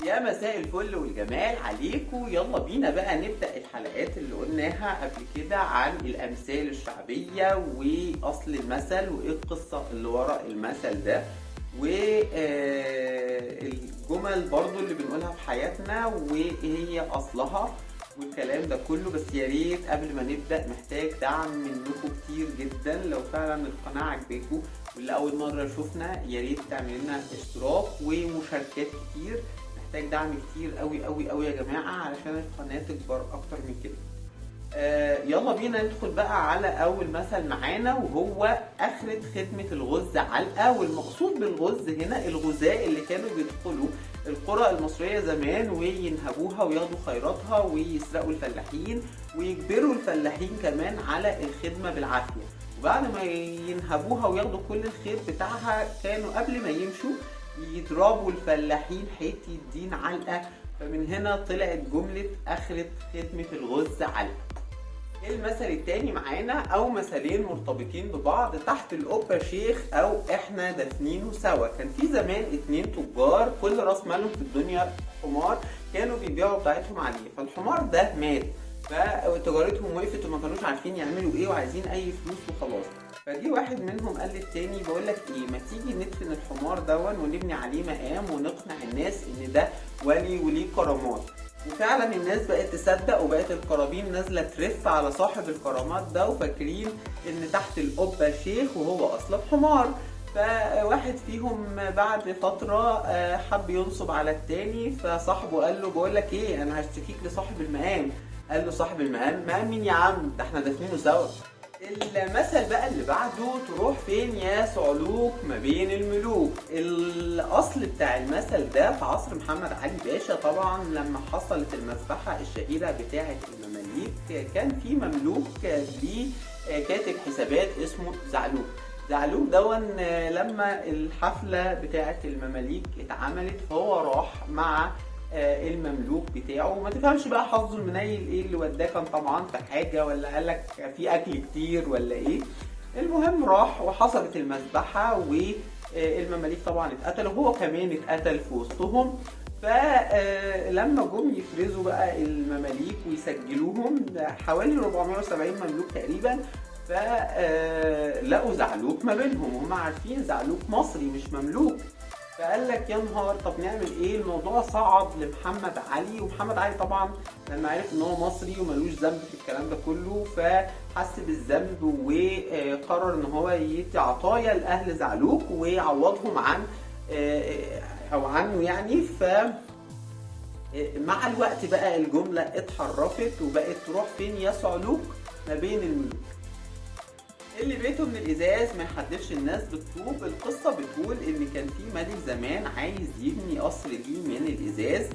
يا مساء الفل والجمال عليكم. يلا بينا بقى نبدأ الحلقات اللي قلناها قبل كده عن الأمثال الشعبية وأصل المثل وإيه القصة اللي ورا المثل ده، والجمل برضو اللي بنقولها في حياتنا وإيه هي أصلها والكلام ده كله. بس يا ريت قبل ما نبدأ محتاج دعم منكم كتير جدا. لو فعلا القناة عجباكم واللي أول مرة شفنا يا ريت تعمل لنا اشتراك ومشاركات كتير. محتاج دعم كتير قوي قوي قوي يا جماعة علشان القناة تكبر أكتر من كده. يلا بينا ندخل بقى على أول مثل معانا، وهو آخرة خدمة الغز علقة. والمقصود بالغز هنا الغزاة اللي كانوا بيدخلوا القرى المصرية زمان وينهبوها وياخدوا خيراتها ويسرقوا الفلاحين ويجبروا الفلاحين كمان على الخدمة بالعافية. وبعد ما ينهبوها وياخدوا كل الخير بتاعها كانوا قبل ما يمشوا يضربوا الفلاحين حتة الدين علقة. فمن هنا طلعت جملة آخرة خدمة الغز علقة. المثل التاني معانا او مثلين مرتبطين ببعض، تحت القبة شيخ او احنا دافنينه سوا. كان في زمان اتنين تجار كل راس مالهم في الدنيا حمار، كانوا بيبيعوا بضاعتهم عليه. فالحمار ده مات، فتجارتهم وقفت وما كانوش عارفين يعملوا ايه وعايزين اي فلوس وخلاص. فجي واحد منهم قال للتاني بقول لك ايه، ما تيجي ندفن الحمار دون ونبني عليه مقام ونقنع الناس ان ده ولي وليه كرامات. وفعلا الناس بقت تصدق وبقت القرابين نازله ترف على صاحب الكرامات ده، وفاكرين ان تحت القبة شيخ وهو اصلا حمار. فواحد فيهم بعد فترة حب ينصب على التاني، فصاحبه قال له بقول لك ايه، انا هشتكيك لصاحب المقام. قال له صاحب المقام مقام مين يا عم، ده احنا دافنينه سوا. المثل بقى اللي بعده، تروح فين يا صعلوك ما بين الملوك. الاصل بتاع المثل ده في عصر محمد علي باشا، طبعا لما حصلت المذبحة الشهيرة بتاعة المماليك كان في مملوك ليه كاتب حسابات اسمه زعلوك. زعلوك دون لما الحفلة بتاعة المماليك اتعملت فهو راح مع المملوك بتاعه، وما تفهمش بقى حظه المنيل ايه اللي وداه، كان طمعان في حاجة ولا قالك في اكل كتير ولا ايه. المهم راح وحصلت المذبحة والمماليك طبعا اتقتلوا، وهو كمان اتقتل في وسطهم. فلما جم يفرزوا بقى المماليك ويسجلوهم حوالي 470 مملوك تقريبا، فلقوا زعلوك ما بينهم، وهم عارفين زعلوك مصري مش مملوك. فقال لك يا نهار، طب نعمل ايه؟ الموضوع صعب لمحمد علي. ومحمد علي طبعا لما عرف ان هو مصري وملوش ذنب في الكلام ده كله فحس بالذنب وقرر ان هو يدي عطايا لاهل زعلوك ويعوضهم عن او عنه يعني. ف مع الوقت بقى الجملة اتحرفت وبقت تروح فين يا صعلوك ما بين الملوك. اللي بيته من الازاز ما يحدفش الناس بالطوب. القصة بتقول ان كان في ملك زمان عايز يبني قصر ليه من الازاز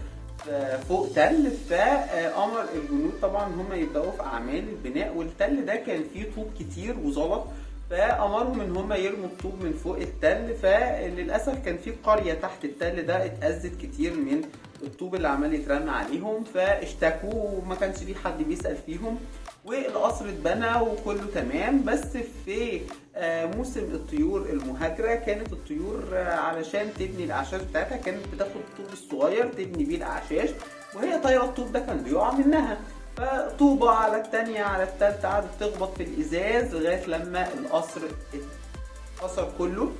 فوق تل، فامر الجنود طبعا هم يبداوا في اعمال البناء، والتل ده كان فيه طوب كتير وزلط، فامرهم ان هم يرموا الطوب من فوق التل. فللاسف كان في قرية تحت التل ده اتاذت كتير من الطوب اللي عمال يترمى عليهم، فاشتكوا وما كانش في حد بيسال فيهم، والقصر اتبنى وكله تمام. بس في موسم الطيور المهاجرة كانت الطيور علشان تبني الأعشاش بتاعتها كانت بتاخد الطوب الصغير تبني بيه الأعشاش، وهي طايرة الطوب ده كان بيقع منها، فطوبة على التانية على التالتة قعدت تخبط في الإزاز لغاية لما القصر اتكسر كله.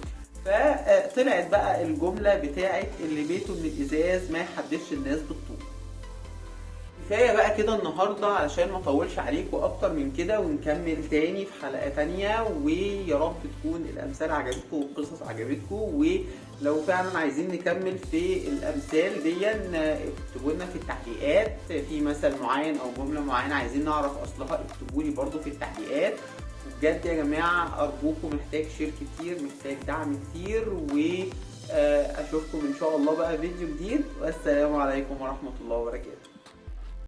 فطلعت بقى الجملة بتاعت اللي بيته من الإزاز ما يحدفش الناس بالطوب. كفاية بقى كده النهاردة علشان ما اطولش عليكم اكتر من كده، ونكمل تاني في حلقة تانية. ويا رب تكون الامثال عجبتكم والقصص عجبتكم، ولو فعلا عايزين نكمل في الامثال دي اكتبوا لنا في التعليقات، في مثل معين او جملة معينة عايزين نعرف اصلها اكتبوا لي برضو في التعليقات. وبجد يا جماعة ارجوكم محتاج share كتير، محتاج دعم كتير، واشوفكم ان شاء الله بقى فيديو جديد. والسلام عليكم ورحمة الله وبركاته.